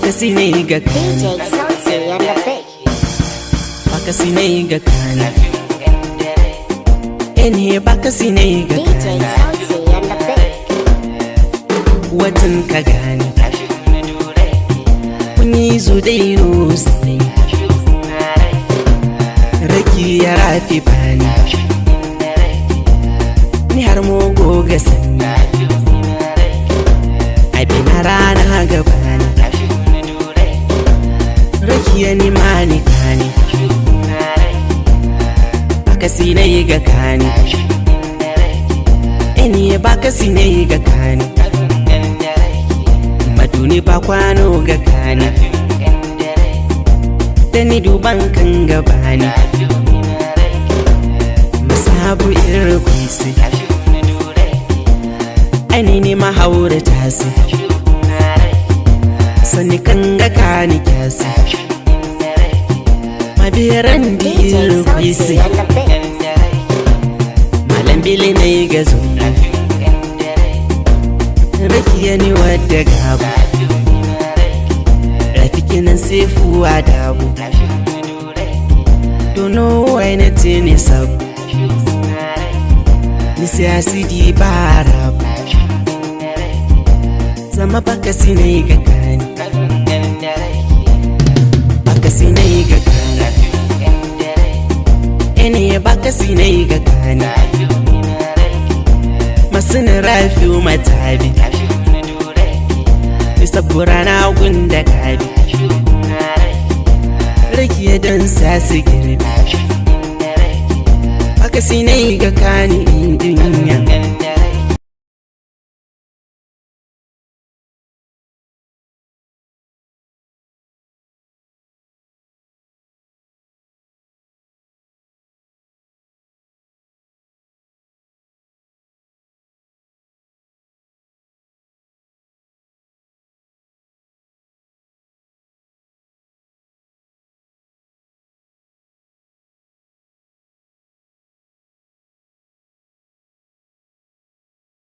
Baka ne ga DJ kani. Sauti on the beat. Baka ne ga kani. Ene baka ne ga DJ kani. Sauti on the beat. Watan ka gani. Kun yi zudainu sinai. Raki ya rafi bani. Ni har mogo ga sanni. Abin rana gabani. Rakiya ni mani kani. Baka sinai ga kani. Ene baka sinai ga kani. Maduni ba kwano ga kani. Dani duban kan gabani. Masabu irin kwisi. Ani ne mahaura tasi. Sani kan ga kani kyasi. Mabiran di DJ irin Sauti kwisi. on the beat. Malam bili na yi gazo. Rakiya ni wadda gabu. Rafiki nan sefuwa dabu. Dono wai na tini sabu. Ni siyasi di barabu. Zama baka sinai ga kani. Baka sinai ga kani. Ene baka sinai ga kani. Masu na rafi matabi. Bisa burana gunda kabi. Rakiya don sasu girbi. Baka sinai ga kani indinya.